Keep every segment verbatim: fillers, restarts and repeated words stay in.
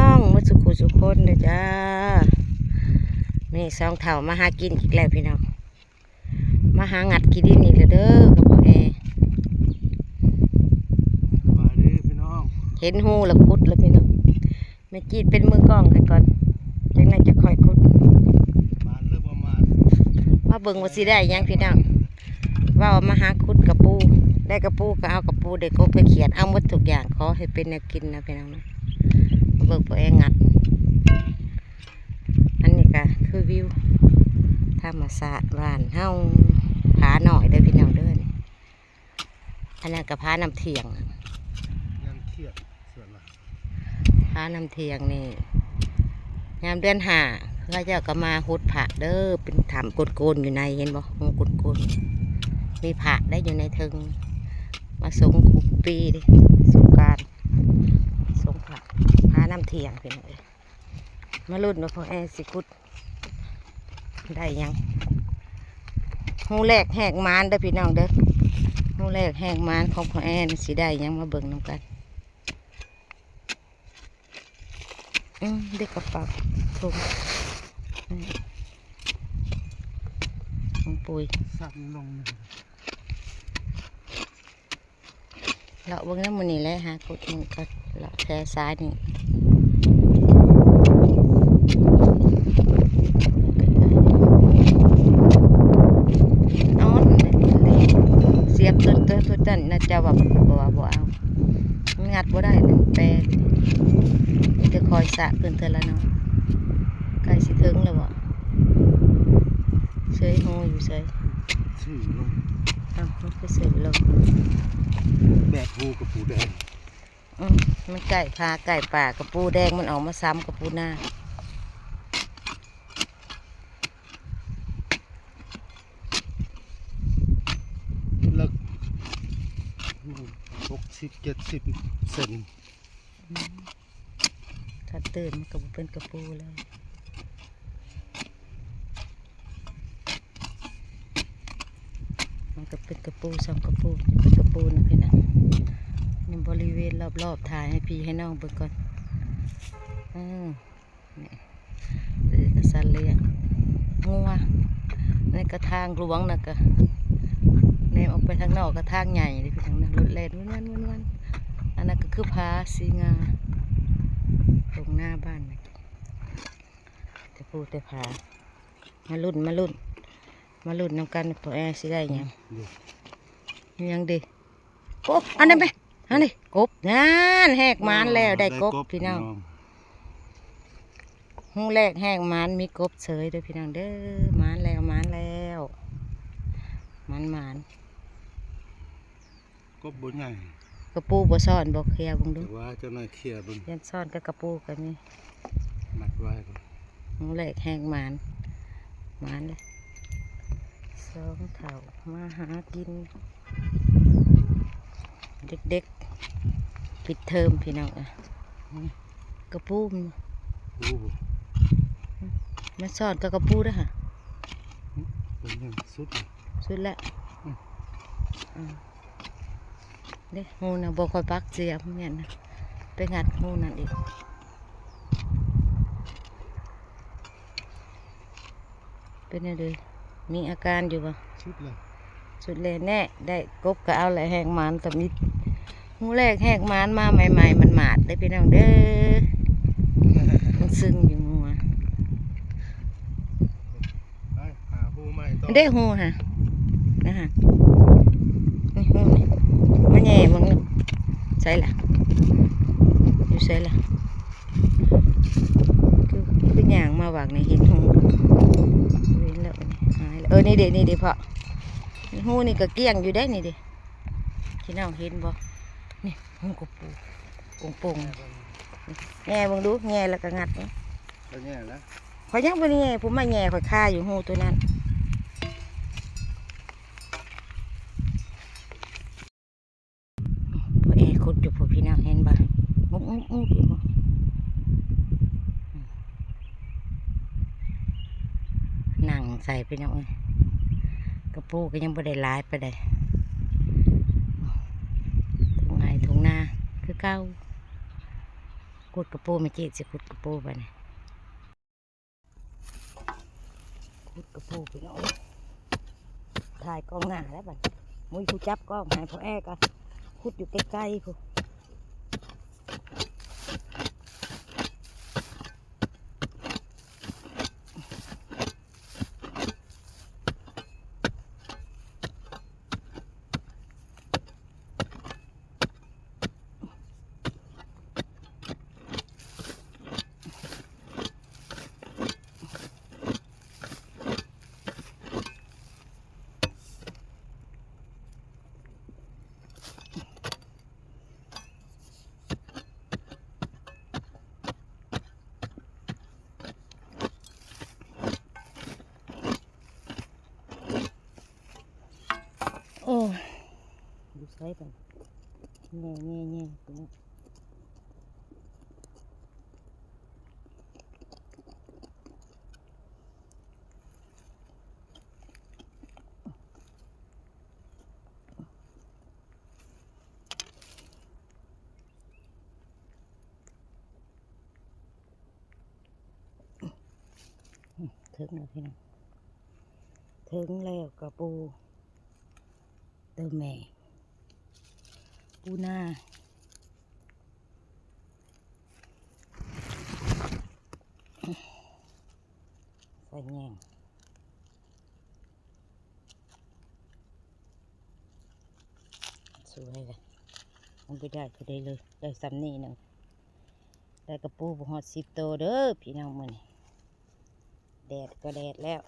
น้องหมดสุขุสุคนเด้อจ้า นี่สองเฒ่ามาหากินอีกแล้วพี่น้อง มาหางัดขี้ดินอีกแล้วเด้อกับพ่อแอ สบายดีพี่น้อง เห็นฮูแล้วขุดแล้วพี่น้อง แม่จีดเป็นมือกล้องให้ก่อน จากนั้นจะค่อยขุด มานหรือบ่มาน มาเบิ่งว่าสิได้หยังพี่น้อง ว่ามาหาขุดกะปู ได้กะปูก็เอากะปู ได้กบก็เขียด เอาหมดทุกอย่าง ขอให้เป็นแนวกินนะพี่น้องนะ มาเบิ่งพ่อแองัด อันนี้ก็คือวิวธรรมชาติบ้านเฮา ผาน้อยเด้อพี่น้องเด้อ อันนั้นก็ผาน้ำเที่ยง น้ำเที่ยงส่วนหลาย ผาน้ำเที่ยงนี่ ยามเดือนห้า เขาเจ้าก็มาฮุดผาเด้อ เป็นถ้ำโกนๆอยู่ใน เห็นบ่ ห้องโกนๆ มีผาได้อยู่ในเทิง มาสงคุปีเด้ สงกรานต์ สงผา ผาน้ำเที่ยงพี่น้องเอ้ย มาลุ้นว่าพ่อแอสิขุด ได้หยัง ฮูแรกแหกหมานเด้อพี่น้องเด้อ ฮูแรกแหกหมานของพ่อแอนี่สิได้หยัง มาเบิ่งนำกัน อืม ได้กระเป๋าถุง นี่ ของปุ๋ย สั่นลงเลย เลาะเบิ่งนำมื้อนี้แหละ หาขุดมื้อก่อน เลาะแถวซ้ายนี่ เอาอันนี้เลย เสียบต้น ต้น ต้น ต้น น่าจะว่าบ่ บ่เอา มันงัดบ่ได้นะ แปลก มีแต่คอยสะเพิ่นเทื่อละน้อย ใกล้สิถึงแล้วบ่ เสยฮูอยู่ไส ซื้อลง อ้าว มันคือเสยลง แบบฮูกะปูแดง อืม มันใกล้ผาใกล้ป่า กะปูแดงมันออกมาซ้ำกะปูนา เลิก หกสิบ เจ็ดสิบเซน อืม คันตื่นมันก็บ่เป็นกะปูแล้ว มันก็เป็นกะปู สองกะปู เป็นกะปูนะพี่น้อง นี่บริเวณรอบๆ ถ่ายให้พี่ให้น้องเบิ่งก่อน อืม นี่ เออ ก็สัตว์เลี้ยง งัว ในกระทางหลวงนะกะ แนมออกไปทางนอกกะทางใหญ่เลยพี่น้องนะ รถแล่นวันๆๆๆ อันนั้นก็คือผาสีงา ตรงหน้าบ้านนะ แต่ปูแต่ผา มาลุ้น มาลุ้น มาลุ้นนำกัน พ่อแอสิได้หยัง ดู มีหยังดี กบ อันนั้นไป อันนี้ กบ นั่น แหกหมานแล้ว ได้กบ ได้กบ พี่น้อง พี่น้อง ฮูแรกแหกหมาน มีกบเสยเด้อพี่น้องเด้อ หมานแล้ว หมานแล้ว หมาน หมาน กบบ่ใหญ่ กะปูบ่ซ่อน บ่เคลียร์เบิ่งดู แต่ว่าเจ้าหน่อยเคลียร์เบิ่ง ยันซ่อนกับกะปูก็มี มัดไว้ก่อน ฮูแรกแหกหมาน หมานเลย สองเฒ่ามาหากิน เด็กๆ ปิดเทอมพี่น้องเอ้ย กะปูมัน โอ้โห มาซ่อนกับกะปูเด้อค่ะ เป็นหยังสุดเลย สุดแล้ว อืม อืม เด้ ฮูนะ บ่ค่อยปักเสีย แม่นนะ ไปงัดฮูนั่นอีก เป็นจั่งใด มีอาการอยู่บ่ สุดเลย สุดเลยแน่ ได้กบก็เอาแหละ แหกหมานตำอิด ฮูแรกแหกหมานมาใหม่ๆ มันหมาดเด้อพี่น้องเด้อ มันซึงอยู่งัว ไปหาฮูใหม่ต่อ เด้ฮูฮะ นะฮะ นี่ฮูนี่ มาแหย่มึง ใส่ละ อยู่ใส่ละ คือ คือย่างมาหวังในเห็นฮู เห็นแล้วนี่ หายแล้ว เออ นี่เด้ นี่เด้พ่อ นี่ฮูนี่ก็เกลี้ยงอยู่ได้นี่เด้ พี่น้องเห็นบ่ นี่ฮูกะปู โป่งๆ แหย่เบิ่งดู แหย่แล้วก็งัดเนาะ ก็แหย่แล้ว ข้อยยังบ่ได้แหย่ ผู้มาแหย่ข้อยคาอยู่ฮูตัวนั้น พ่อแอขุดอยู่พุ้นพี่น้องเห็นบ่ งุบงุบงุบอยู่พุ้น นั่งใส่พี่น้องเอ้ย กะปูก็ยังบ่ได้หลายปานใด ทุ่งไร่ทุ่งนาคือเก่า ขุดกะปู แม่จิสิขุดกะปูบัดนี้ ขุดกะปูพี่น้อง ถ่ายกล้องหน้าแล้วบัดนี้ มุ้ยผู้จับกล้องให้พ่อแอ้ก็ขุดอยู่ใกล้ๆพุ้น โอ้ย อยู่ไสบัด แง่ๆๆ เถิงแล้วพี่น้อง เถิงแล้วกะปู เติมแม่ ปูนา ใส่แยง สวยเลย มันบ่ได้เท่าใดเลย ได้ส่ำนี้หนึ่ง ได้กะปูบ่ฮอดสิบโตเด้อพี่น้องมื้อนี้ แดดก็แดดแล้ว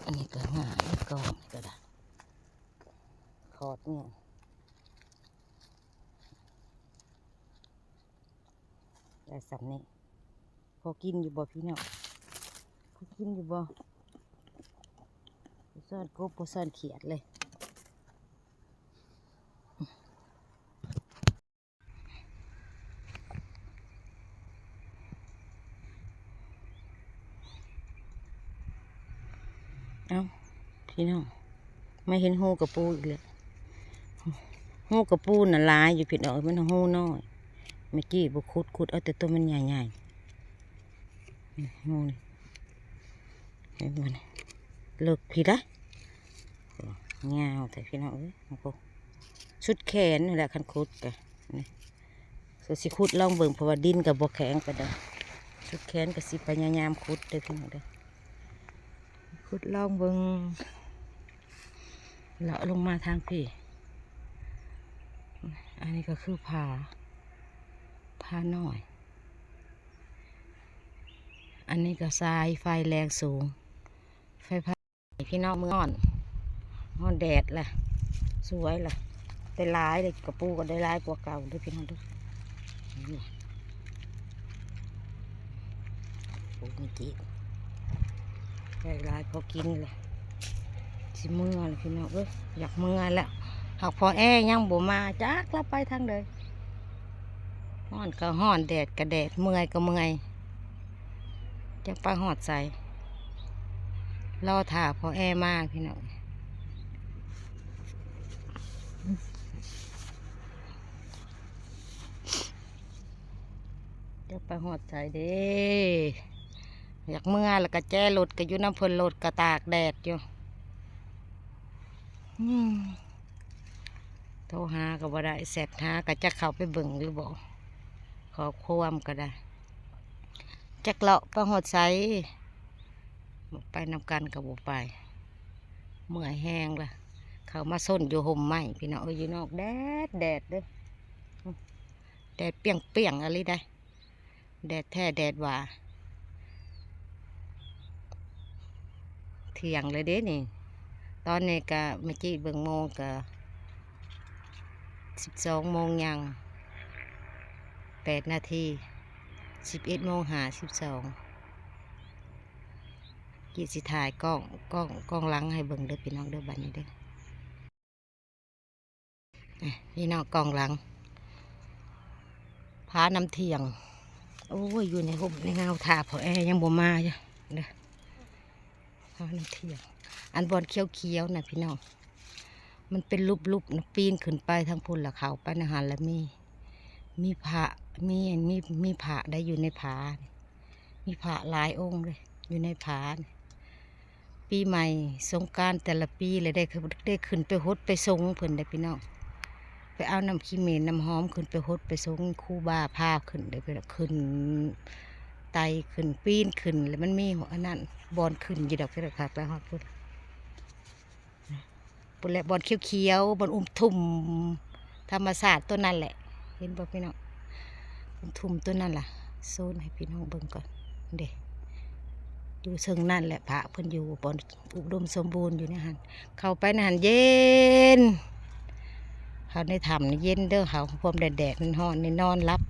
อันนี้ก็ง่าย กองก็ได้ ขอดเนี่ย ได้ส่ำนี้ พอกินอยู่บ่พี่น้อง พอกินอยู่บ่ บ่ซ่อนกบ บ่ซ่อนเขียดเลย เอ้า พี่น้อง มาเห็นฮูกะปูอีกแล้ว ฮูกะปูน่ะหลายอยู่พี่น้อง มันฮูน้อย แม่จิบ่ขุด ขุดเอาแต่ตัวมันใหญ่ๆ นี่ฮูนี่ เห็นบ่นี่ เลิกพี้ได้ ยาวแท้พี่น้องเอ้ย โอ้โห สุดแขนนี่แหละ คันขุดกะ นี่ ก็สิขุดลองเบิ่ง เพราะว่าดินก็บ่แข็งปานใด สุดแขนก็สิพยายามขุดเด้อพี่น้องเด้อ ขุดลองเบิ่ง เลาะลงมาทางพี้ อันนี้ก็คือผา ผาน้อย อันนี้ก็สายไฟแรงสูง ไฟฟ้า พี่น้อง มื้อฮ้อน ฮ้อนแดดล่ะ สวยล่ะ ได้หลายเลย กะปูก็ได้หลายกว่าเก่าเด้อพี่น้องเด้อ นี่ ปูเมื่อกี้ ได้หลายพอกินเลย สิเมือเลยพี่น้องเอ้ย อยากเมือแล้ว หากพ่อแอ้ยังบ่มา จักลาไปทางใด ฮ้อนก็ฮ้อน แดดก็แดด เมื่อยก็เมื่อย จักไปฮอดไส รอถ่าพ่อแอ้มาพี่น้อง จักไปฮอดไสเด้ อยากเมือแล้วก็แจรถก็อยู่นำเพิ่น รถก็ตากแดดอยู่ อืม โทรหาก็บ่ได้ แชตหาก็จักเข้าไปเบิ่งหรือบ่ ข้อความก็ได้ จักเลาะไปฮอดไส ไปนำกันก็บ่ไป เมื่อยแฮงล่ะ เข้ามาซนอยู่ฮ่มไม้พี่น้องเอ้ย อยู่นอกแดดแดดเด้อ แดดเปรี้ยงๆ อะลีได้ แดดแท้แดดหวา เที่ยงเลยเด้นี่ ตอนนี้ก็เมื่อกี้เบิ่งโมงก็สิบสองโมงยัง แปดนาที สิบเอ็ดโมงห้าสิบสอง จิสิถ่ายกล้อง กล้อง กล้องหลังให้เบิ่งเด้อพี่น้องเด้อ บัดนี้เด้อ นี่เนาะกล้องหลัง ผาน้ำเที่ยง โอ้ย อยู่ในฮ่มในเงา ถ่าพ่อแอ้ยังบ่มาอยู่เด้อ ผาน้ำเที่ยง อันบอนเขียวๆ น่ะพี่น้อง มันเป็นลุบๆนะ ปีนขึ้นไปทางพุ้นละ เข้าไปในหั้นละ มี มีพระ มี มี มีพระได้อยู่ในผา มีพระหลายองค์เลย อยู่ในผา ปีใหม่สงกรานต์แต่ละปีเลยได้ ได้ขึ้นไปหดไปสงเพิ่นได้พี่น้อง ไปเอาน้ำขี้เหม็นน้ำหอมขึ้นไปหดไปสง ครูบาพาขึ้นได้พี่น้อง ขึ้นไต่ขึ้นปีนขึ้น แล้วมันมีอันนั้น บ่อนขึ้นอยู่ดอกพี่น้องค่ะ ไปฮอดพุ้น พุ้นแหละบ่อนเขียวๆ บ่อนอุ้มทุ่มธรรมชาติตัวนั้นแหละ เห็นบ่พี่น้อง อุ้มทุ่มตัวนั้นล่ะ โซนให้พี่น้องเบิ่งก่อน เด้ อยู่เชิงนั่นแหละ พระเพิ่นอยู่บ่อนอุดมสมบูรณ์อยู่ในหั้น เข้าไปในหั้นเย็น เข้าในถ้ำนี่เย็นเด้อ เข้าพร้อมแดดๆ ฮ้อนๆ นี่นอนหลับ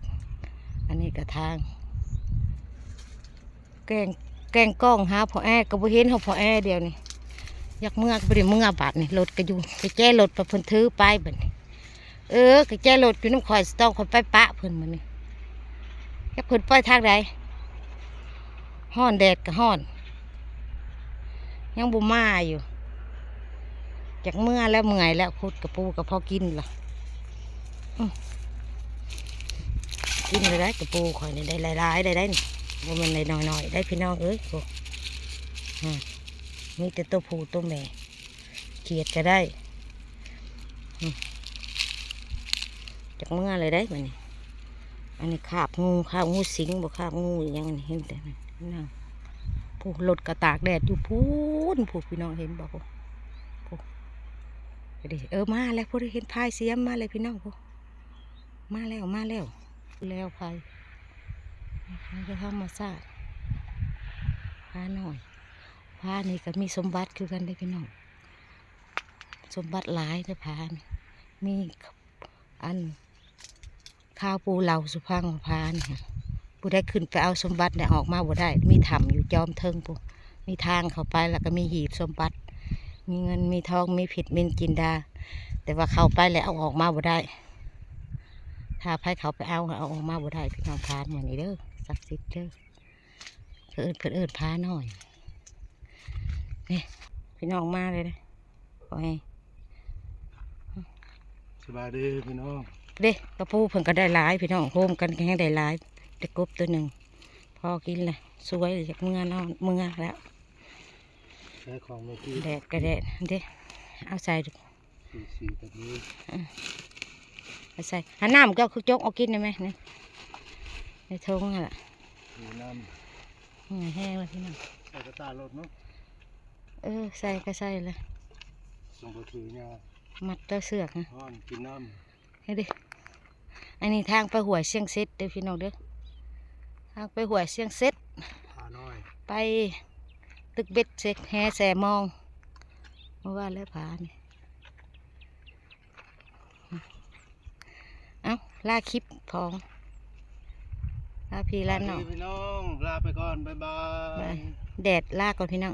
อันนี้ก็ทาง แกล้ง แกล้งกล้องหาพ่อแอก็บ่เห็นเฮาพ่อแอเดี๋ยวนี้ อยากเมือก็บ่ได้เมือบาดนี่ รถก็อยู่ กะแจรถไปเพิ่นถือไปบัดนี้ เออ กะแจรถอยู่นำข้อย สิต้องข้อยไปปะเพิ่นมื้อนี้ จักเพิ่นไปทางใด ฮ้อนแดดก็ฮ้อน ยังบ่มาอยู่ อยากเมือแล้ว เมื่อยแล้ว ขุดกะปูก็พอกินละ อืม กินเลยได้กะปูข่อยนี่ ได้หลายๆ ได้ได้นี่ บ่แม่นได้น้อยๆ ได้พี่น้องเอ้ย โอ้ อ่า มีแต่ตัวผู้ตัวแม่ เขียดก็ได้ อืม จักเมือเลยได้บัดนี้ อันนี้คราบงู คราบงูสิงบ่ คราบงูอีหยังนี่ เห็นแต่นั่น พุ้น รถก็ตากแดดอยู่พุ้น พุ้นพี่น้องเห็นบ่ พุ้น พุ้น เด้ เออ มาแล้ว พุ้น เห็นพายเสียมมาแล้วพี่น้อง พุ้น มาแล้ว มาแล้ว แล้วพาย นี่ก็ธรรมชาติ ผาน้อย ผานี่ก็มีสมบัติคือกันเด้อพี่น้อง สมบัติหลายเด้อผานี่ มีอัน ข่าวปู่เล่าสู่ฟังว่าผานี่ ผู้ใดขึ้นไปเอาสมบัติเนี่ยออกมาบ่ได้ มีถ้ำอยู่จอมเทิงพุ้น มีทางเข้าไปแล้วก็มีหีบสมบัติ มีเงิน มีทอง มีเพชรนิลจินดา แต่ว่าเข้าไปแล้วเอาออกมาบ่ได้ ถ้าไผเข้าไปเอา เอาออกมาบ่ได้ พี่น้อง ผามื้อนี้เด้อ ศักดิ์สิทธิ์เด้อ เพิ่นเอิ้น เพิ่นเอิ้นผาน้อย นี่ พี่น้องมาเลยเด้อ โอ้ย สบายดีพี่น้อง เด้ กะปูเพิ่นก็ได้หลายพี่น้อง โฮมกันก็แฮงได้หลาย ได้กบตัวหนึ่ง พอกินเลย สวย อยากเมือนอน เมือแล้ว ใช้ของเมื่อกี้ แดดก็แดด เด้ เอาใส่ สี สีแบบนี้ เออ เอาใส่ หาน้ำก็คือจกเอากินได้ไหม นี่ ในถุงนั่นแหละ มีน้ำ เหงื่อแห้งแล้วพี่น้อง ใส่กระต่ายรถเนาะ เออ ใส่ก็ใส่เลย ส่งไปถือยา มัดตัวเสือกนะ ฮ้อนกินน้ำ เฮ้ยดิ อันนี้ทางไปห้วยเชียงเซ็ดเด้อพี่น้องเด้อ ทางไปห้วยเชียงเซ็ด ผาน้อย ไปตึกเบ็ดเซ็กแฮแสมอง เมื่อวานแล้วผานี่ เอ้า ลาคลิปของ ลาพี่ลาน้อง สวัสดีพี่น้อง ลาไปก่อน บ๊ายบาย บาย แดดลาก่อนพี่น้อง